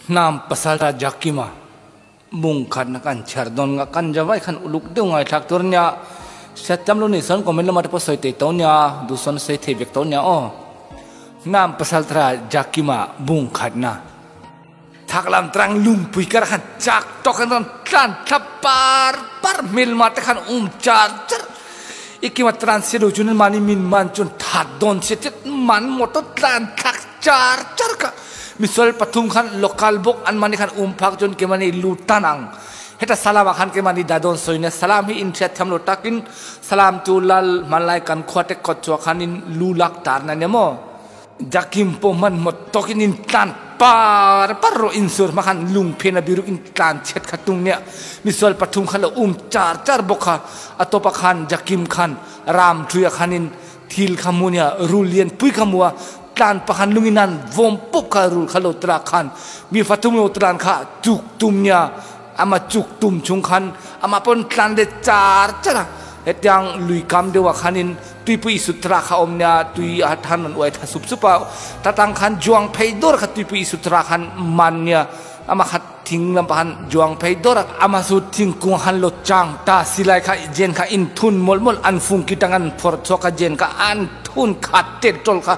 Hnam Pasaltha Jakima mung khatna kan chhiar dawn nga kan javai khan uluk deuh ngaithlak tur nia hriat tam lo ni sawn comment lamah te pawh sawi thei tawh nia duh sawn sawi thei vek tawh nia aw. Hnam Pasaltha Jakima bung khatna thak lam trang lungpui kar khan chak tawk an rawn tlan thla par par hmelma te khan um char char ikima tran se lo chuan mahni min man chuan that dawn se tet man motor tlan thlak char char kha Misual pathum khan local bawk an mahni khan um phak chuan keimahni lu tan ang. Heta salam ah khan keimahni dah dawn sawi nia salam hi in hriat thiam lo takin salam chu lal hmanlai kan khua te kawt chhuah khan in lu lak tar na nia maw. Jakim pawh hmanhmawt tawkin in tlan par par rawh in sur hma khan lung phen a biruk in tlan chhet kha tung nia. Misual pathum khan lo um char char bawk kha a tawp ah khan Jakim khan ram thui ah khan in thil kha hmu nia rul lian pui kha hmu a tlan pakhan lungin an vawm pup kha rul kha lo tra khan mi fathum lo tran kha chuk tum nia ama chuk tum chung khan ama pon tlan le char chara hetiang lui kam dewa khanin tuipui sutra kha om nia tui a than an uai tha sup supa tatang khan juang phei dor kha tuipui sutra khan man nia ama khat thing lam pahan juang phei dor ama su thingkung han lo chang ta silai kha jen kha in thun mol mol an fung ki tang an phor chhuak kha jen kha an thun khat tet tol kha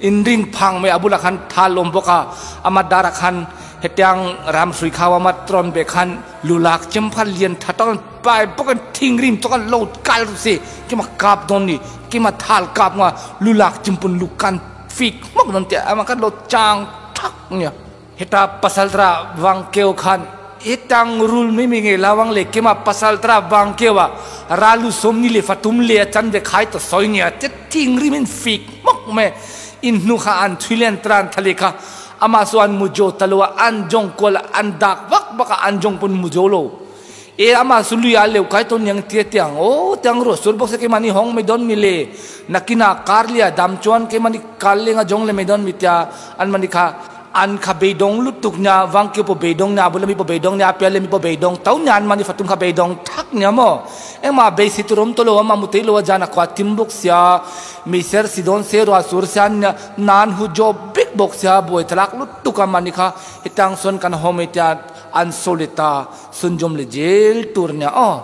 in ring phang mai abula khan thal awm bawk a ama dara khan hetiang ram hrui kha ama tron be khan lulak chem kha lian tha tak an pai bawk an thing rim tawk an lo kal si kima kap dawn ni kima thal kap nga lulak chem pun lukan fik hmawk dawn tih ama khan lo chang thak nia. Heta pasaltra Vangkeu khan hetang rul mi mi ngei lawang le kema pasaltra Vangkeu a ralu sawmni le fatum le a chanve khai ta sawi nia te thing rim in fik hmawk mai in hnu kha an thui le an tran thale kha amah chu an mujo talo a an jong kual a an dak vak vak a an jong pawn mujo lo e amah chu lui a leu kai tawn niang tia tiang aw tiang ruah sur bawk se keimahni hawng mai dawn mi le nakina kar lia dam chuan keimahni kal lenga jong le mai dawn mi tia an mahni kha An kha beidawng lutuk nia, Vangkio pawh beidawng nia, a bula mi pawh beidawng nia, a pial leh mi pawh beidawng tho nia, an mahni fatum kha beidawng thak nia maw? Engmah beisei tur awm tawh lo a, mah mu thei lo a, zan a khua thim bawk sia, meiser si dawn se ruah sur sia nan hu job vek bawk sia, buai thlak lutuk a mahni kha hetang sawn kan haw mai tia an sawi leh ta, sunjawm leh zel tur nia aw.